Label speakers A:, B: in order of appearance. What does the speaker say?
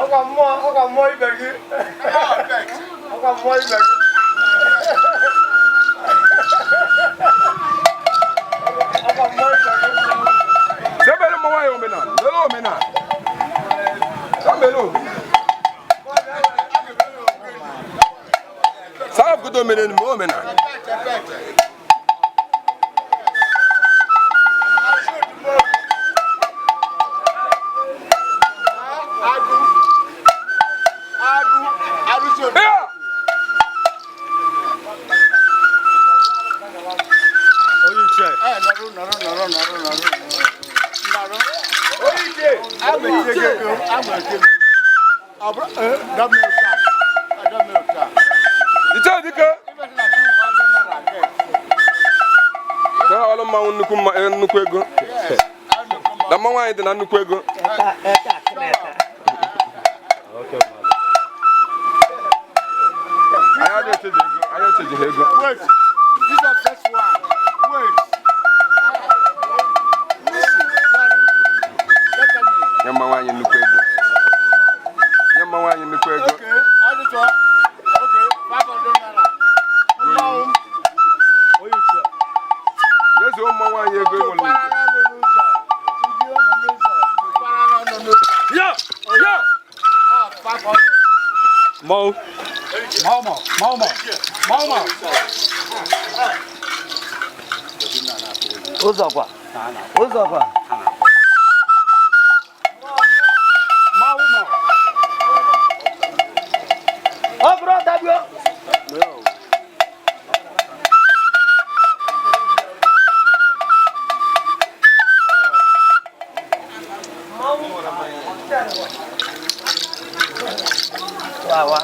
A: Ọkwa mmụọ, ọkwa mmụọ ibe gị. Ọkwa mmụọ ibe gị. Ọkwa mmụọ ibe gị.
B: Sebere mmanwụ anyị omenala, lele omenala. Sabere omenala. Sáàpù omenala ma omenala. Yeah! Ichie dike. Ka ha walụ mmanwụ nnukwu nnukwu ego. Na mmanwụ anyị dị na nnukwu ego. Anyị adịghị echeji ego, anyị echejighị ego.
C: Wait, this is the first one. Wait. Listen, Johnny. Look at me.
B: Nye mmanwụ anyị nnukwu ego. Nye mmanwụ anyị nnukwu ego.
C: Okay, I just want. Okay, 500 naira. Mmanwụ.
B: Nyezuo mmanwụ anyị ego enwere
C: Tụkwara
B: igwe.
C: n'ọnụ n'ụzọ. Ndị ọnụ n'ụzọ. Tụkwara n'ọnụ n'ụzọ.
D: Ya! Ya!
C: Ah, 500.
D: Mmanwụ.
C: Mama, mama, mama.
A: Ụzọkwa. Ụzọkwa.
C: Mama.
A: Ọ bụrụ ọdagbuo. Wa wa.